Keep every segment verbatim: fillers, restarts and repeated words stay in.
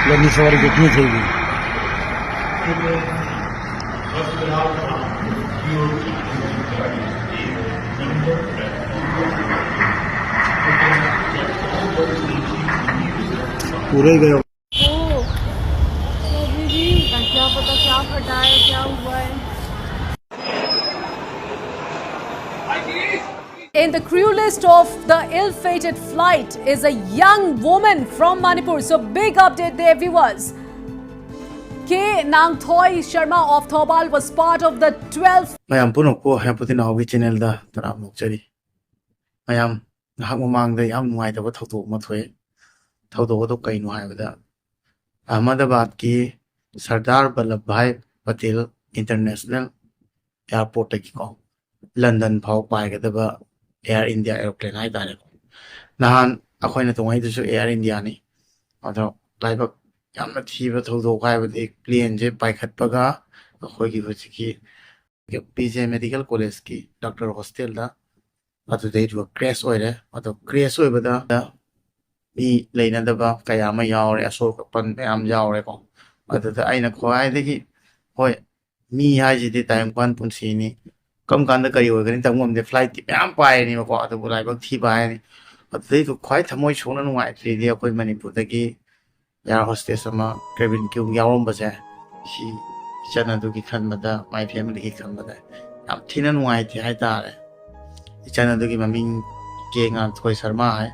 गर्नु छ अरे भेट्नु थियो कि। पुरै गयो। ओ, अभी भी क्या पता क्या फटा है, क्या हुआ है। In the crew list of the ill-fated flight is a young woman from Manipur. So big update there, viewers. K Nangthoi Sharma of Thoubal was part of the twelve. ꯃꯌꯥꯝ ꯄꯨꯝꯅꯃꯛꯄꯨ ꯍꯦꯄꯨꯇꯤꯟ ꯍꯥꯎꯒꯤ ꯆꯦꯅꯦꯜꯗ ꯇꯔꯥꯝꯅ ꯑꯣꯛꯆꯔꯤ꯫ ꯃꯌꯥꯝ, ꯉꯥꯏꯍꯥꯛ ꯃꯃꯥꯡꯗ ꯌꯥꯝ ꯅꯨꯡꯉꯥꯏꯇꯕ ꯊꯧꯗꯣꯛ ꯑꯃ ꯊꯣꯛꯑꯦ꯫ ꯊꯧꯗꯣꯛ ꯑꯗꯨ ꯀꯩꯅꯣ ꯍꯥꯏꯕꯗ, ꯑꯍꯃꯗꯥꯕꯥꯗꯀꯤ ꯁꯔꯗꯥꯔ ꯕꯜꯂꯚ ꯚꯥꯏ ꯄꯇꯦꯜ ꯏꯟꯇꯔꯅꯦꯁꯅꯦꯜ ꯑꯦꯌꯥꯔꯄꯣꯔꯠꯇꯒꯤꯀꯣ ꯂꯟꯗꯟ ꯐꯥꯎ ꯄꯥꯏꯒꯗꯕ ꯑꯦꯌꯥꯔ ꯏꯟꯗꯤꯌꯥ ꯑꯦꯔꯣꯄ꯭ꯂꯦꯟ ꯍꯥꯏꯇꯥꯔꯦꯀꯣ꯫ ꯅꯍꯥꯟ ꯑꯩꯈꯣꯏꯅ ꯇꯣꯡꯉꯛꯏꯗꯨꯁꯨ ꯑꯦꯌꯥꯔ ꯏꯟꯗꯤꯌꯥꯅꯤ꯫ ꯑꯗꯣ ꯂꯥꯏꯕꯛ ꯌꯥꯝꯅ ꯊꯤꯕ ꯊꯧꯗꯣꯛ ꯍꯥꯏꯕꯗꯤ ꯄ꯭ꯂꯦꯟꯁꯦ ꯄꯥꯏꯈꯠꯄꯒ ꯑꯩꯈꯣꯏꯒꯤ ꯍꯧꯖꯤꯛꯀꯤ ꯄꯤ ꯖꯦ ꯃꯦꯗꯤꯀꯦꯜ ꯀꯣꯂꯦꯖꯀꯤ ꯗꯣꯛꯇꯔ ꯍꯣꯁꯇꯦꯜꯗ ꯑꯗꯨꯗꯩꯗꯨꯒ ꯀ꯭ꯔꯦꯁ ꯑꯣꯏꯔꯦ꯫ ꯑꯗꯣ ꯀ꯭ꯔꯦꯁ ꯑꯣꯏꯕꯗ ꯃꯤ ꯂꯩꯅꯗꯕ ꯀꯌꯥ ꯑꯃ ꯌꯥꯎꯔꯦ, ꯑꯁꯣꯛ ꯑꯄꯟ ꯃꯌꯥꯝ ꯌꯥꯎꯔꯦꯀꯣ꯫ ꯑꯗꯨꯗ ꯑꯩꯅ ꯈ꯭ꯋꯥꯏꯗꯒꯤ, ꯍꯣꯏ, ꯃꯤ ꯍꯥꯏꯁꯤꯗꯤ ꯇꯥꯏꯕꯪꯄꯥꯟ ꯄꯨꯟꯁꯤꯅꯤ, ꯀꯔꯝ ꯀꯥꯟꯗ ꯀꯔꯤ ꯑꯣꯏꯒꯅꯤ ꯇꯝ ꯉꯝꯗꯦ꯫ ꯐ꯭ꯂꯥꯏꯠꯇꯤ ꯃꯌꯥꯝ ꯄꯥꯏꯔꯅꯤꯕꯀꯣ, ꯑꯗꯨꯕꯨ ꯂꯥꯏꯕꯛ ꯊꯤꯕ ꯍꯥꯏꯅꯤ꯫ ꯑꯗꯨꯗꯩꯗꯨ ꯈ꯭ꯋꯥꯏ ꯊꯃꯣꯏ ꯁꯣꯛꯅ ꯅꯨꯡꯉꯥꯏꯇ꯭ꯔꯤꯗꯤ ꯑꯩꯈꯣꯏ ꯃꯅꯤꯄꯨꯔꯗꯒꯤ ꯑꯦꯌꯥꯔ ꯍꯣꯁꯇꯦꯁ ꯑꯃ ꯀꯦꯕꯤꯟ ꯀ꯭ꯔꯨ ꯌꯥꯎꯔꯝꯕꯁꯦ, ꯁꯤ ꯏꯆꯟ ꯑꯗꯨꯒꯤ ꯈꯟꯕꯗ, ꯃꯥꯏ ꯐꯦꯃꯤꯂꯤꯒꯤ ꯈꯟꯕꯗ ꯌꯥꯝ ꯊꯤꯅ ꯅꯨꯡꯉꯥꯏꯇꯦ ꯍꯥꯏꯇꯥꯔꯦ꯫ ꯏꯆꯟ ꯑꯗꯨꯒꯤ ꯃꯃꯤꯡ ꯀꯦ ꯉꯥꯟꯊꯣꯏ ꯁꯔꯃ ꯍꯥꯏ,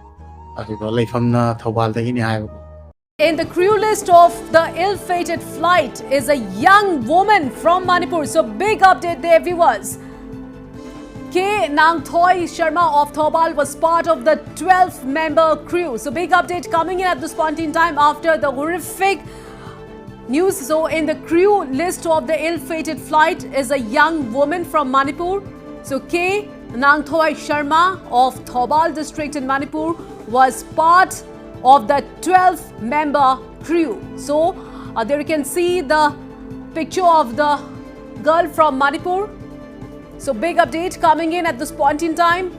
ꯑꯗꯨꯒ ꯂꯩꯐꯝꯅ ꯊꯧꯕꯥꯜꯗꯒꯤꯅꯤ ꯍꯥꯏꯕꯀꯣ꯫ In the crew list of the ill-fated flight is a young woman from Manipur. So big update there, viewers. K Nangthoi Sharma of Thoubal was part of the twelve-member crew. So big update coming in at this point in time after the horrific news. So in the crew list of the ill-fated flight is a young woman from Manipur. So K Nangthoi Sharma of Thoubal district in Manipur was part of the twelve-member crew. So uh, there you can see the picture of the girl from Manipur. So big update coming in at this point in time.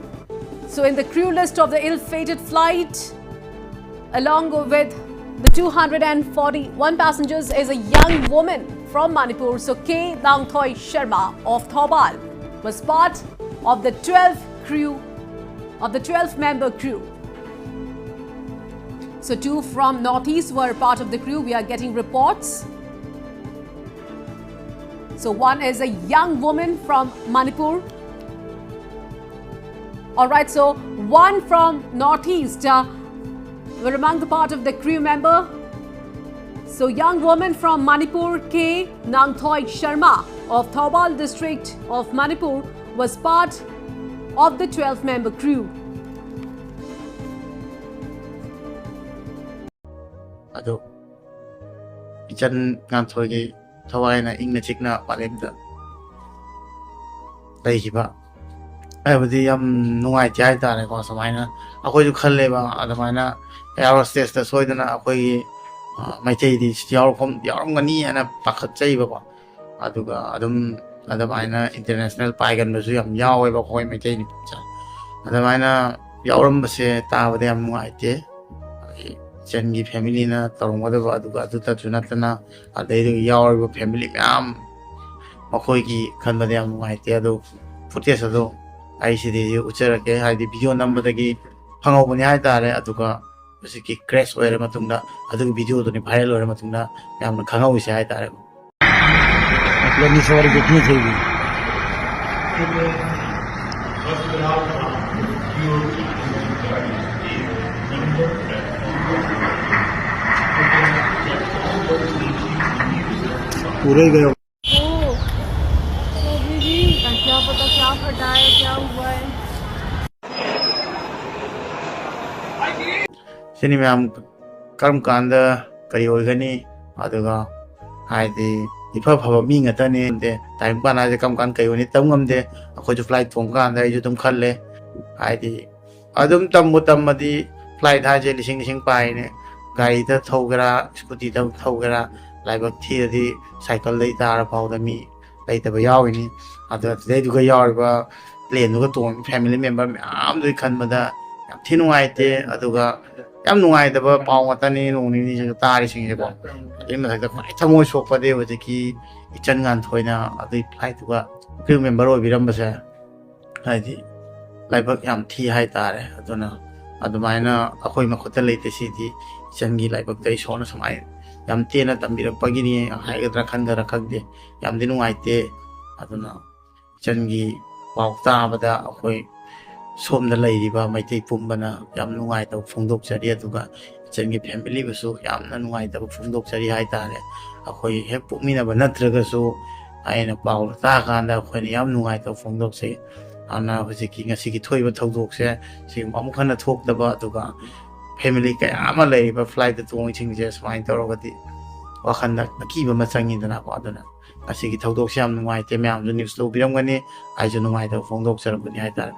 So in the crew list of the ill-fated flight, along with The two hundred forty-one passengers is a young woman from Manipur, so K Nangthoi Sharma of Thoubal was part of the twelfth crew, of the twelve member crew. So two from Northeast were part of the crew. We are getting reports. So one is a young woman from Manipur. All right, so one from Northeast uh, were among the part of the crew member. So young woman from Manipur, K Nangthoi Sharma of Thoubal district of Manipur, was part of the twelve member crew. ꯑꯗꯨ ꯏꯆꯟ ꯉꯥꯟꯊꯣꯏꯒꯤ ꯊꯋꯥꯏꯅ ꯏꯪꯅ ꯆꯤꯛꯅ ꯃꯥꯂꯦꯝꯗ ꯂꯩꯈꯤꯕ ꯍꯥꯏꯕꯗꯤ ꯌꯥꯝ ꯅꯨꯡꯉꯥꯏꯇꯦ ꯍꯥꯏꯇꯥꯔꯦꯀꯣ꯫ ꯁꯨꯃꯥꯏꯅ ꯑꯩꯈꯣꯏꯁꯨ ꯈꯜꯂꯦꯕ, ꯑꯗꯨꯃꯥꯏꯅ ꯑꯦꯌꯥꯔ ꯍꯣꯁꯇꯦꯁꯇ ꯁꯣꯏꯗꯅ ꯑꯩꯈꯣꯏꯒꯤ ꯃꯩꯇꯩꯗꯤ ꯌꯥꯎꯔꯛꯐꯝ ꯌꯥꯎꯔꯝꯒꯅꯤ ꯍꯥꯏꯅ ꯄꯥꯈꯠꯆꯩꯕꯀꯣ꯫ ꯑꯗꯨꯒ ꯑꯗꯨꯝ ꯑꯗꯨꯃꯥꯏꯅ ꯏꯟꯇꯔꯅꯦꯁꯅꯦꯜ ꯄꯥꯏꯒꯟꯕꯁꯨ ꯌꯥꯝ ꯌꯥꯎꯋꯦꯕ ꯑꯩꯈꯣꯏ ꯃꯩꯇꯩ ꯅꯨꯄꯤꯁꯦ꯫ ꯑꯗꯨꯃꯥꯏꯅ ꯌꯥꯎꯔꯝꯕꯁꯦ ꯇꯥꯕꯗ ꯌꯥꯝ ꯅꯨꯡꯉꯥꯏꯇꯦ꯫ ꯏꯆꯟꯒꯤ ꯐꯦꯃꯤꯂꯤꯅ ꯇꯧꯔꯝꯒꯗꯕ ꯑꯗꯨꯒ ꯑꯗꯨꯇꯁꯨ ꯅꯠꯇꯅ ꯑꯗꯩꯗꯨꯒꯤ ꯌꯥꯎꯔꯤꯕ ꯐꯦꯃꯤꯂꯤ ꯃꯌꯥꯝ ꯃꯈꯣꯏꯒꯤ ꯈꯟꯕꯗ ꯌꯥꯝ ꯅꯨꯡꯉꯥꯏꯇꯦ꯫ ꯑꯗꯨ ꯐꯨꯇꯦꯖ ꯑꯗꯣ ꯑꯩ ꯁꯤꯗꯤ ꯎꯠꯆꯔꯛꯀꯦ, ꯍꯥꯏꯗꯤ ꯚꯤꯗꯤꯑꯣ ꯅꯝꯕꯗꯒꯤ ꯐꯪꯍꯧꯕꯅꯤ ꯍꯥꯏꯇꯥꯔꯦ꯫ ꯑꯗꯨꯒ ꯍꯧꯖꯤꯛꯀꯤ ꯀ꯭ꯔꯦꯁ ꯑꯣꯏꯔ ꯃꯇꯨꯡꯗ ꯑꯗꯨꯒꯤ ꯚꯤꯗꯤꯑꯣꯗꯨꯅꯤ ꯚꯥꯏꯔꯦꯜ ꯑꯣꯏꯔ ꯃꯇꯨꯡꯗ ꯌꯥꯝꯅ ꯈꯪꯍꯧꯔꯤꯁꯦ ꯍꯥꯏꯇꯥꯔꯦ꯫ मतलब निसवारी कितनी थी? पूरे ही गए। तो अभी भी क्या पता क्या फटा है, क्या हुआ है। ꯁꯤꯅꯤ ꯃꯌꯥꯝ, ꯀꯔꯝ ꯀꯥꯟꯗ ꯀꯔꯤ ꯑꯣꯏꯒꯅꯤ? ꯑꯗꯨꯒ ꯍꯥꯏꯗꯤ ꯏꯐ ꯐꯕ ꯃꯤ ꯉꯥꯛꯇꯅꯤ꯫ ꯇꯥꯏꯝ ꯄꯥꯟ ꯍꯥꯏꯁꯦ ꯀꯔꯝ ꯀꯥꯟꯗ ꯀꯔꯤ ꯑꯣꯏꯅꯤ ꯇꯝ ꯉꯝꯗꯦ꯫ ꯑꯩꯈꯣꯏꯁꯨ ꯐ꯭ꯂꯥꯏꯠ ꯇꯣꯡꯕ ꯀꯥꯟꯗ ꯑꯩꯁꯨ ꯑꯗꯨꯝ ꯈꯜꯂꯦ, ꯍꯥꯏꯗꯤ ꯑꯗꯨꯝ ꯇꯝꯕꯨ ꯇꯝꯃꯗꯤ ꯐ꯭ꯂꯥꯏꯠ ꯍꯥꯏꯁꯦ ꯂꯤꯁꯤꯡ ꯂꯤꯁꯤꯡ ꯄꯥꯏꯅꯦ꯫ ꯒꯥꯔꯤꯗ ꯊꯧꯒꯦꯔꯥ, ꯁ꯭ꯀꯨꯇꯤꯗ ꯊꯧꯒꯦꯔꯥ, ꯂꯥꯏꯕꯛ ꯊꯤꯔꯗꯤ ꯁꯥꯏꯀꯜꯗꯩ ꯇꯥꯔ ꯐꯥꯎꯗ ꯃꯤ ꯂꯩꯇꯕ ꯌꯥꯎꯔꯤꯅꯤ꯫ ꯑꯗꯨꯒ ꯑꯗꯨꯗꯩꯗꯨꯒ ꯌꯥꯎꯔꯤꯕ ꯄ꯭ꯂꯦꯟꯗꯨꯒ ꯇꯣꯡꯉꯤꯕ ꯐꯦꯃꯤꯂꯤ ꯃꯦꯝꯕꯔ ꯃꯌꯥꯝꯗꯨꯒꯤ ꯈꯟꯕꯗ ꯌꯥꯝ ꯊꯤ ꯅꯨꯡꯉꯥꯏꯇꯦ꯫ ꯑꯗꯨꯒ ꯌꯥꯝ ꯅꯨꯡꯉꯥꯏꯇꯕ ꯄꯥꯎ ꯉꯥꯛꯇꯅꯤ ꯅꯣꯡ ꯅꯤꯅꯤꯁꯤꯗ ꯇꯥꯔꯤꯁꯤꯡꯁꯦꯀꯣ꯫ ꯑꯗꯨꯒꯤ ꯃꯊꯛꯇ ꯈ꯭ꯋꯥꯏ ꯊꯃꯣꯏ ꯁꯣꯛꯄꯗꯤ ꯍꯧꯖꯤꯛꯀꯤ ꯏꯆꯟ ꯉꯥꯟꯊꯣꯏꯅ ꯑꯗꯨꯒꯤ flight ꯇꯨꯒ crew member ꯑꯣꯏꯕꯤꯔꯝꯕꯁꯦ꯫ ꯍꯥꯏꯗꯤ ꯂꯥꯏꯕꯛ ꯌꯥꯝ ꯊꯤ ꯍꯥꯏꯇꯥꯔꯦ꯫ ꯑꯗꯨꯅ ꯑꯗꯨꯃꯥꯏꯅ ꯑꯩꯈꯣꯏ ꯃꯈꯨꯠꯇ ꯂꯩꯇꯦ꯫ ꯁꯤꯗꯤ ꯏꯆꯟꯒꯤ ꯂꯥꯏꯕꯛꯇ ꯏꯁꯣꯔꯅ ꯁꯨꯃꯥꯏꯅ ꯌꯥꯝ ꯇꯦꯟꯅ ꯇꯝꯕꯤꯔꯛꯄꯒꯤꯅꯤ ꯍꯥꯏꯒꯗ꯭ꯔꯥ ꯈꯟꯒꯗ꯭ꯔꯥ ꯈꯪꯗꯦ, ꯌꯥꯝꯗꯤ ꯅꯨꯡꯉꯥꯏꯇꯦ꯫ ꯑꯗꯨꯅ ꯏꯆꯟꯒꯤ ꯄꯥꯎ ꯇꯥꯕꯗ ꯑꯩꯈꯣꯏ ꯁꯣꯝꯗ ꯂꯩꯔꯤꯕ ꯃꯩꯇꯩ ꯄꯨꯝꯕꯅ ꯌꯥꯝ ꯅꯨꯡꯉꯥꯏꯇꯕ ꯐꯣꯡꯗꯣꯛꯆꯔꯤ, ꯑꯗꯨꯒ ꯏꯆꯟꯒꯤ family ꯕꯨꯁꯨ ꯌꯥꯝꯅ ꯅꯨꯡꯉꯥꯏꯇꯕ ꯐꯣꯡꯗꯣꯛꯆꯔꯤ ꯍꯥꯏꯇꯥꯔꯦ꯫ ꯑꯩꯈꯣꯏ ꯍꯦꯛ ꯄꯣꯛꯃꯤꯟꯅꯕ ꯅꯠꯇ꯭ꯔꯒꯁꯨ ꯑꯩꯅ ꯄꯥꯎ ꯇꯥꯀꯥꯟꯗ ꯑꯩꯈꯣꯏꯅ ꯌꯥꯝ ꯅꯨꯡꯉꯥꯏꯇꯕ ꯐꯣꯡꯗꯣꯛꯆꯩ꯫ ꯑꯗꯨꯅ ꯍꯧꯖꯤꯛꯀꯤ ꯉꯁꯤꯒꯤ ꯊꯣꯛꯏꯕ ꯊꯧꯗꯣꯛꯁꯦ ꯁꯤꯒꯨꯝꯕ ꯑꯃꯨꯛ ꯍꯟꯅ ꯊꯣꯛꯇꯕ, ꯑꯗꯨꯒ family ꯀꯌꯥ ꯑꯃ ꯂꯩꯔꯤꯕ flight ꯇ ꯇꯣꯡꯉꯤꯁꯤꯡꯁꯦ ꯁꯨꯃꯥꯏꯅ ꯇꯧꯔꯒꯗꯤ ꯋꯥꯈꯜꯗ ꯑꯀꯤꯕ ꯑꯃ ꯆꯪꯉꯤꯗꯅꯀꯣ꯫ ꯑꯗꯨꯅ ꯉꯁꯤꯒꯤ ꯊꯧꯗꯣꯛꯁꯦ ꯌꯥꯝ ꯅꯨꯡꯉꯥꯏꯇꯦ꯫ ꯃꯌꯥꯝꯁꯨ news ꯇ ꯎꯕꯤꯔꯝꯒꯅꯤ, ꯑꯩꯁꯨ ꯅꯨꯡꯉꯥꯏꯇꯕ ꯐꯣꯡꯗꯣꯛꯆꯔꯛꯄꯅꯤ ꯍꯥꯏꯇꯥꯔꯦ꯫